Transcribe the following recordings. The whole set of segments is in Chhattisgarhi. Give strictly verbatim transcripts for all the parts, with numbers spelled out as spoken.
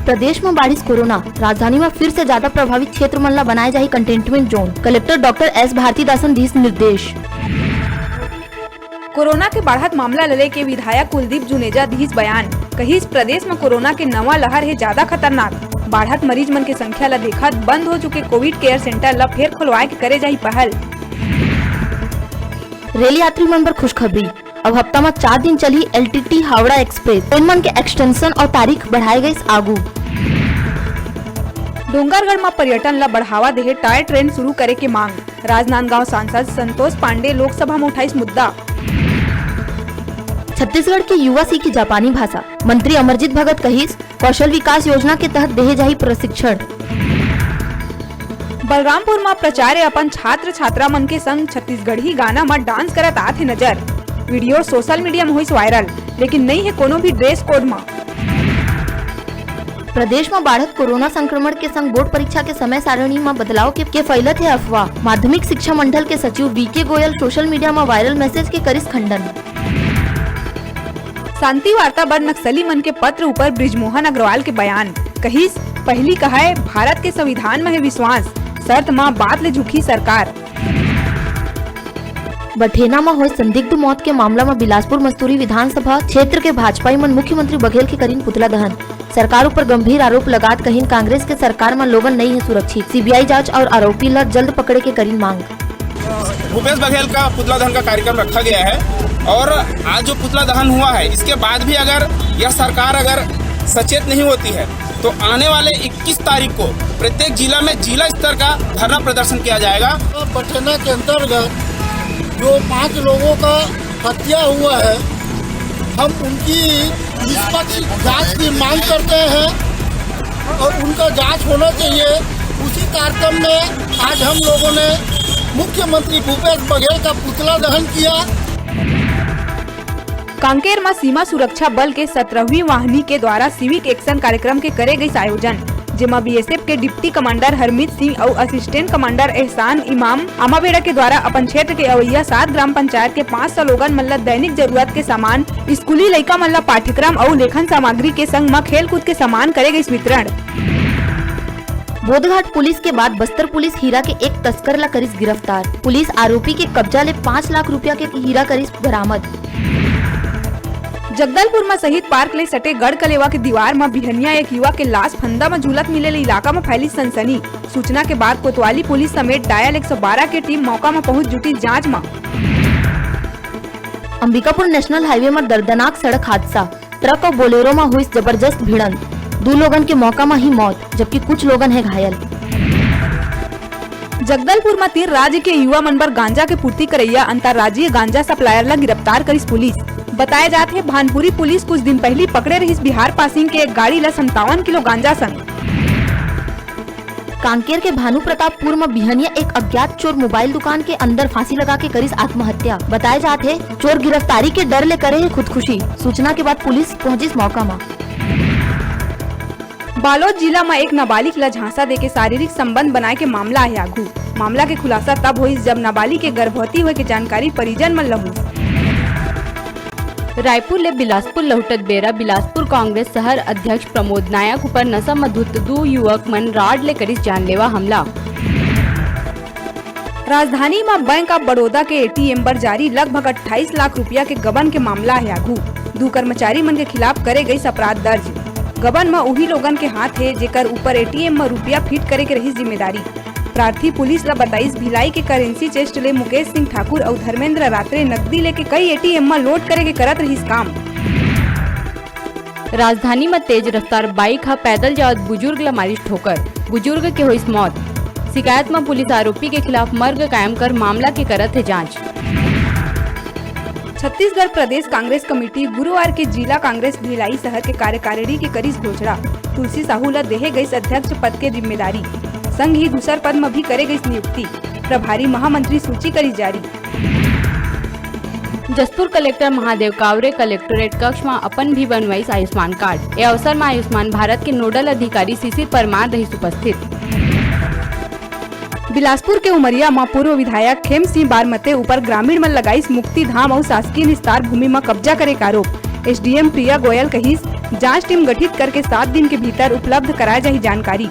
प्रदेश म बाढ़िस कोरोना, राजधानी म फिर से जादा प्रभावित क्षेत्र मन ला बनाए जाही कंटेनमेंट जोन, कलेक्टर डॉक्टर एस भारतीदासन दिस निर्देश। कोरोना के बाढ़त मामला ल लेके विधायक कुलदीप जुनेजा दिस बयान, कहिस प्रदेश म कोरोना के नवा लहर हे जादा खतरनाक, बाढ़त मरीज मन के संख्या ल देखत बंद हो चुके कोविड केयर सेंटर ल फेर खोलवाए के करे जाही पहल। रेल यात्री मन बर खुशखबरी, अब हफ्ता म चार दिन चलही एलटीटी हावड़ा एक्सप्रेस। ट्रेन मन के एक्सटेंशन अउ तारीख बढ़ाए गइस आगू। डोंगरगढ़ म पर्यटन ल बढ़ावा देहे टॉय ट्रेन शुरू करे के मांग, राजनांदगांव सांसद संतोष पांडे लोकसभा म उठाइस मुद्दा। छत्तीसगढ़ के युवा सीखी जापानी भाषा, मंत्री अमरजीत भगत कहिस, कौशल विकास योजना के तहत देहे जाही प्रशिक्षण। बलरामपुर म प्राचार्य अपन छात्र छात्रा मन के संग छत्तीसगढ़ी गाना म डांस करत आत हे नजर। वीडियो सोशल मीडिया म होइस वायरल, लेकिन नइ हे कोनो भी ड्रेस कोड म। प्रदेश म बाढ़त कोरोना संक्रमण के संग बोर्ड परीक्षा के समय सारणी म बदलाव के, के फैलत हे अफवाह। माध्यमिक शिक्षा मंडल के सचिव वीके गोयल सोशल मीडिया म वायरल मैसेज के करिस खंडन। शांति वार्ता बर नक्सली मन के पत्र ऊपर बृजमोहन अग्रवाल के बयान, कहिस, पहिली कहय, भारत के संविधान म हे विश्वास, शर्त म बात ले झुकही सरकार। बठेना म होय संदिग्ध मौत के मामला म बिलासपुर मस्तूरी विधानसभा क्षेत्र के भाजपाई मन मुख्यमंत्री बघेल के करिन पुतला दहन। सरकार ऊपर गंभीर आरोप लगात कहिन, कांग्रेस के सरकार म लोगन नइ हे सुरक्षित, सीबीआई जांच अउ आरोपी ल जल्द पकड़े के करिन मांग। भूपेश बघेल का पुतला दहन का कार्यक्रम रखा गया है और आज जो पुतला दहन हुआ है, इसके बाद भी अगर यह सरकार अगर सचेत नहीं होती है, तो आने वाले इक्कीस तारीख को प्रत्येक जिला में जिला स्तर का धरना प्रदर्शन किया जाएगा। बठेना के अंतर्गत जो पांच लोगों का हत्या हुआ है, हम उनकी निष्पक्ष जांच की मांग करते हैं और उनका जांच होना चाहिए। उसी कार्यक्रम में आज हम लोगों ने मुख्यमंत्री भूपेश बघेल का पुतला दहन किया। कांकेर म सीमा सुरक्षा बल के सत्रहवीं वाहिनी के द्वारा सिविक एक्शन कार्यक्रम के करे गइस आयोजन, जेमा बीएसएफ के डिप्टी कमांडर हरमीत सिंह अउ असिस्टेंट कमांडर एहसान इमाम आमाबेड़ा के द्वारा अपन क्षेत्र के अवइया सात ग्राम पंचायत के पाँच सौ लोगन मन ल दैनिक जरूरत के सामान, स्कूली लइका मन ल पाठ्यक्रम अउ लेखन सामग्री के संग म खेलकूद के सामान करे गइस वितरण। बोधघाट पुलिस के बाद बस्तर पुलिस हीरा के एक तस्कर ला करिस गिरफ्तार। पुलिस आरोपी के कब्जा ले पाँच लाख रुपया के हीरा करिस बरामद। जगदलपुर म शहीद पार्क ले सटे गढ़ कलेवा के दीवार म बिहनिया एक युवा के लाश फंदा म झूलत मिले ले इलाका म फैली सनसनी। सूचना के बाद कोतवाली पुलिस समेत डायल एक सौ बारह के टीम मौका म पहुंच जुटी जांच म। अंबिकापुर नेशनल हाईवे म दर्दनाक सड़क हादसा, ट्रक अउ बोलेरो म हुइस जबरदस्त भिड़ंत, दू लोगन के मौका म ही मौत, जबकि कुछ लोगन हे घायल। जगदलपुर म तीन राज्य के युवा मन बर गांजा के पूर्ति करइया अंतर्राज्यीय गांजा सप्लायर ल गिरफ्तार करिस पुलिस। बताया जात हे, भानपुरी पुलिस कुछ दिन पहिली पकड़े रहिस बिहार पासिंग के एक गाड़ी ल संतावन किलो गांजा संग। कांकेर के भानु प्रतापपुर म बिहनिया एक अज्ञात चोर मोबाइल दुकान के अंदर फांसी लगा के करिस आत्महत्या। बताया जात हे, चोर गिरफ्तारी के डर ले करे हे खुदकुशी। सूचना के बाद पुलिस पहुंचिस मौका म। बालोद जिला म एक नाबालिग ल झांसा देके शारीरिक संबंध बनाए के मामला हे आघू। मामला के खुलासा तब होइस, जब नाबालिग के गर्भवती होए के जानकारी परिजन मन ल होइस। रायपुर ले बिलासपुर लहुटत बेरा बिलासपुर कांग्रेस शहर अध्यक्ष प्रमोद नायक ऊपर नशा म धुत्त दू युवक मन राड ले करिस जानलेवा हमला। राजधानी म बैंक ऑफ बड़ौदा के एटीएम बर जारी लगभग अट्ठाईस लाख रुपया के गबन के मामला हे आघू। दू कर्मचारी मन के खिलाफ करे गइस अपराध दर्ज। गबन म उही लोगन के हाथ हे, जेकर ऊपर एटीएम म रुपया फीट करे के रहिस जिम्मेदारी। प्रार्थी पुलिस ल बताइस, भिलाई के करेंसी चेस्ट ले मुकेश सिंह ठाकुर अउ धर्मेंद्र रात्रे नकदी लेके कई एटीएम म लोड करे के करत रहिस काम। राजधानी म तेज रफ्तार बाइक ह पैदल जावत बुजुर्ग ल मारिस ठोकर, बुजुर्ग के होइस मौत। शिकायत म पुलिस आरोपी के खिलाफ मर्ग कायम कर मामला के करत हे जांच। छत्तीसगढ़ प्रदेश कांग्रेस कमेटी गुरुवार के जिला कांग्रेस भिलाई शहर के कार्यकारिणी के करिस घोषणा। तुलसी साहू ल देहे गइस अध्यक्ष पद के जिम्मेदारी, संग ही दूसर पद म भी करे गइस नियुक्ति। प्रभारी महामंत्री सूची करिस जारी। जशपुर कलेक्टर महादेव कावरे कलेक्टोरेट कक्ष म अपन भी बनवाइस आयुष्मान कार्ड। ए अवसर म आयुष्मान भारत के नोडल अधिकारी शिशिर परमार रहिस उपस्थित। बिलासपुर के उमरिया म पूर्व विधायक खेम सिंह बारमते ऊपर ग्रामीण मन लगाइस मुक्ति धाम अउ शासकीय निस्तार भूमि म कब्जा करे के आरोप। एसडीएम प्रिया गोयल कहिस, जांच टीम गठित करके सात दिन के भीतर उपलब्ध कराए जाही जानकारी।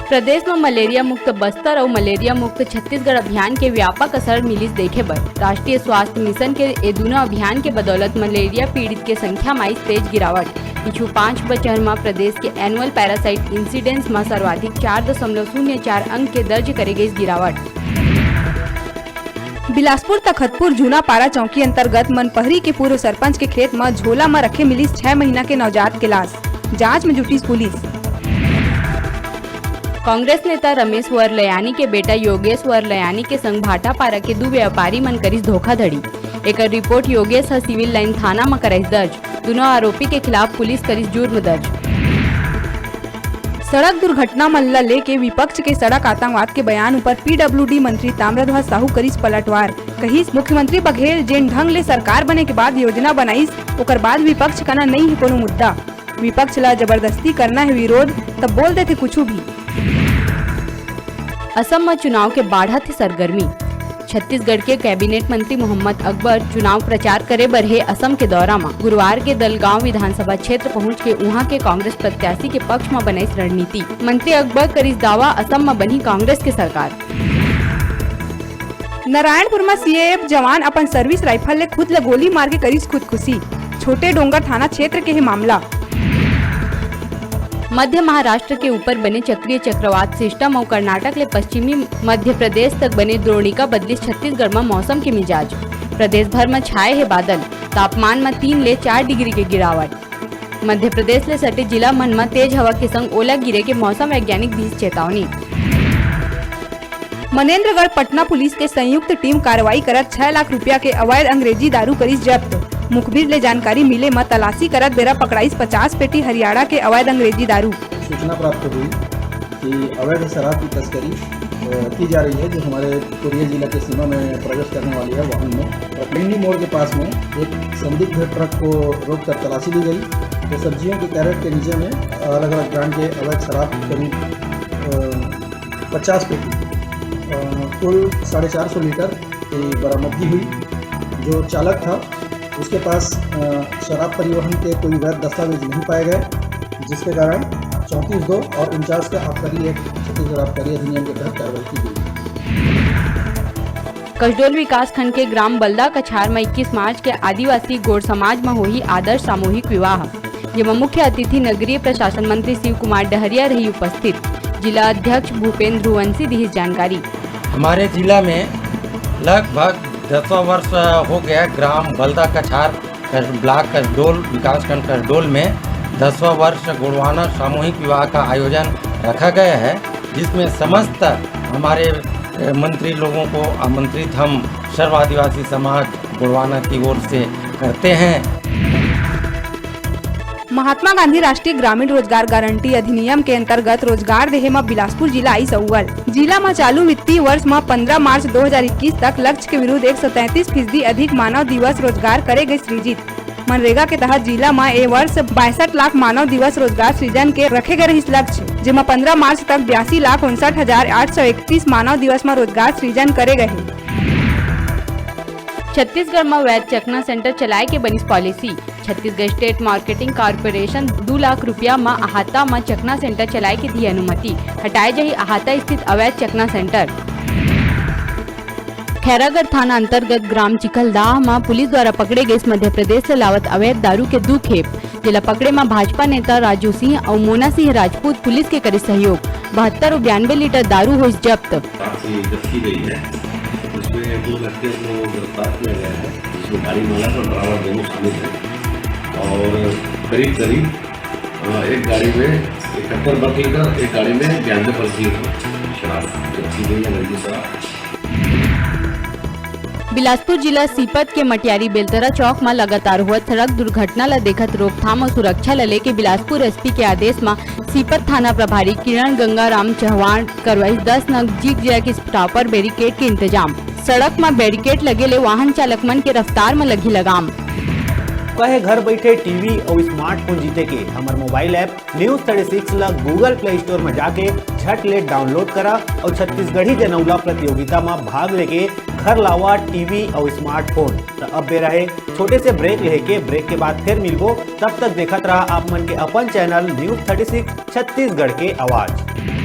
प्रदेश म मलेरिया मुक्त बस्तर अउ मलेरिया मुक्त छत्तीसगढ़ अभियान के व्यापक असर मिलिस देखे बर। राष्ट्रीय स्वास्थ्य मिशन के ए दूनों अभियान के बदौलत मलेरिया पीड़ित के संख्या म आइस तेज गिरावट। पिछू पांच बछर म प्रदेश के एनुअल पैरासाइट इंसिडेंस म सर्वाधिक चार दशमलव शून्य चार अंक के दर्ज करे गइस गिरावट। बिलासपुर तखतपुर जूनापारा चौकी अंतर्गत मनपहरी के पूर्व सरपंच के खेत म झोला म रखे मिलिस छह महीना के नवजात के लाश। जांच में जुटिस पुलिस। कांग्रेस नेता रमेश वरलयानी के बेटा योगेश वरलयानी के संग भाटापारा के दू व्यापारी मन करिस धोखाधड़ी। एकर रिपोर्ट योगेश ह सिविल लाइन थाना म कराइस दर्ज। दूनों आरोपी के खिलाफ पुलिस करिस जुर्म दर्ज। सड़क दुर्घटना मन ल लेके विपक्ष के सड़क आतंकवाद के बयान ऊपर पीडब्ल्यूडी मंत्री ताम्रध्वज साहू करिस पलटवार। कहिस, मुख्यमंत्री बघेल जेन ढंग ले सरकार बने के बाद योजना बनाइस, ओकर बाद विपक्ष कना नइ हे कोनो मुद्दा। विपक्ष ल जबरदस्ती करना हे विरोध, त बोल देथे कुछु भी। असम म चुनाव के बाढ़त हे सरगर्मी। छत्तीसगढ़ के कैबिनेट मंत्री मोहम्मद अकबर चुनाव प्रचार करे बर हे असम के दौरा म। गुरुवार के दलगांव विधानसभा क्षेत्र पहुंच के उहां के कांग्रेस प्रत्याशी के पक्ष म बनाइस रणनीति। मंत्री अकबर करिस दावा, असम म बनही कांग्रेस के सरकार। नारायणपुर म सीएएफ जवान अपन सर्विस राइफल ले खुद ल गोली मार के करिस खुदकुशी। छोटे डोंगर थाना क्षेत्र के हे मामला। मध्य महाराष्ट्र के ऊपर बने चक्रीय चक्रवात सिस्टम अउ कर्नाटक ले पश्चिमी मध्य प्रदेश तक बने द्रोणिका बदलिस छत्तीसगढ़ म मौसम के मिजाज। प्रदेश भर म छाए हे बादल, तापमान म तीन ले चार डिग्री के गिरावट। मध्य प्रदेश ले सटे जिला मन म तेज हवा के संग ओला गिरे के मौसम वैज्ञानिक दीस चेतावनी। मनेंद्रगढ़ पटना पुलिस के संयुक्त टीम कार्रवाई करत छह लाख रुपया के अवैध अंग्रेजी दारू करिस जब्त। मुखबिर ले जानकारी मिले म तलाशी करत बेरा पकड़ाइस पचास पेटी हरियाणा के अवैध अंग्रेजी दारू। सूचना प्राप्त हुई कि अवैध शराब की तस्करी, अ, की जा रही है, जो हमारे कोरिया जिला के सीमा में प्रवेश करने वाली है वाहन में। और पिंडी मोड़ के पास में एक संदिग्ध ट्रक को रोककर तलाशी ली गई, तो सब्जियों के कैरेट के नीचे में अलग-अलग ब्रांड के अवैध शराब करीब, अ, पचास पेटी, अ, कुल साढ़े चार सौ लीटर की बरामदगी हुई। जो चालक था, उसके पास, अ, शराब परिवहन के कोई वैध दस्तावेज नहीं पाए गए, जिसके कारण चौंतीस दो और उनचास का आबकारी एक्ट, छत्तीसगढ़ आबकारी अधिनियम के तहत कार्रवाई की गई। कसडोल विकासखंड के ग्राम बलदा कछार म इक्कीस मार्च के आदिवासी गोंड़ समाज म होही आदर्श सामूहिक विवाह, जेमा मुख्य अतिथि नगरीय प्रशासन मंत्री शिव कुमार डहरिया रही उपस्थित। जिला अध्यक्ष भूपेंद्र रघुवंशी दिहिस जानकारी। हमारे जिला में लगभग दसवां वर्ष हो गया ग्राम बलदा कछार, कस-, ब्लॉक कसडोल, विकासखंड कसडोल में दसवां वर्ष गोंडवाना सामूहिक विवाह का आयोजन रखा गया है, जिसमें समस्त हमारे, ए, मंत्री लोगों को आमंत्रित हम सर्व आदिवासी समाज गोंडवाना की ओर से करते हैं। महात्मा गांधी राष्ट्रीय ग्रामीण रोजगार गारंटी अधिनियम के अंतर्गत रोजगार देहे म बिलासपुर जिला आइस अव्वल। जिला म चालू वित्तीय वर्ष म पंद्रह मार्च दो हज़ार इक्कीस तक लक्ष्य के विरुद्ध एक सौ तैंतीस फीसदी अधिक मानव दिवस रोजगार करे गए सृजित। मनरेगा के तहत जिला म ए वर्ष बासठ लाख मानव दिवस रोजगार सृजन के रखे गए रहिस लक्ष्य, जेमा पंद्रह मार्च तक बयासी लाख उनसठ हजार आठ सौ इकतीस मानव दिवस म रोजगार सृजन करे गए हे। छत्तीसगढ़ म वैध चखना सेंटर चलाए के बनिस policy. Chhattisgarh state marketing corporation दू लाख रुपया म अहाता म चखना सेंटर चलाए के दिए अनुमति। हटाए जाही अहाता स्थित अवैध चखना सेंटर। खैरागढ़ थाना अंतर्गत ग्राम चिखलदाह म पुलिस द्वारा पकड़े गइस मध्य प्रदेश ले लावत अवैध दारू के दू खेप, जेला पकड़े म भाजपा नेता राजू सिंह अउ मोना सिंह राजपूत पुलिस के करे सहयोग। बहत्तर अउ बयानबे लीटर दारू होइस जब्त। रात से जब्त की गई है, उसमें दो व्यक्तियों को गिरफ्तार किया गया है, जिसमें गाड़ी मालक और ड्राइवर दोनों शामिल हैं और करीब करीब, अ, एक गाड़ी में इकहत्तर बल्क लीटर, एक गाड़ी में बयानबे बल्क लीटर शराब जब्त की गई है, रंगी शराब। बिलासपुर जिला सीपत के मटियारी बेलतरा चौक म लगातार होवत सड़क दुर्घटना ल देखत रोकथाम अउ सुरक्षा ल लेके बिलासपुर एसपी के आदेश म सीपत थाना प्रभारी किरण गंगाराम चौहान करवाइस दस नग जिग जैग स्टॉपर बैरिकेड के इंतजाम। सड़क म बैरिकेड लगे ले वाहन चालक मन के रफ्तार म लगही लगाम। कहे घर बैठे टीवी अउ स्मार्टफोन जीते के हमर mobile app news thirty six ला Google Play Store में जाके झट ले डाउनलोड करा अउ छत्तीसगढ़ी जनौला प्रतियोगिता में भाग लेके घर लावा टीवी अउ स्मार्टफोन। त अब बेरा हे छोटे से ब्रेक लेके, ब्रेक के बाद फिर मिलबो। तब तक देखत रहा आप मन के अपन channel news thirty six Chhattisgarh के आवाज।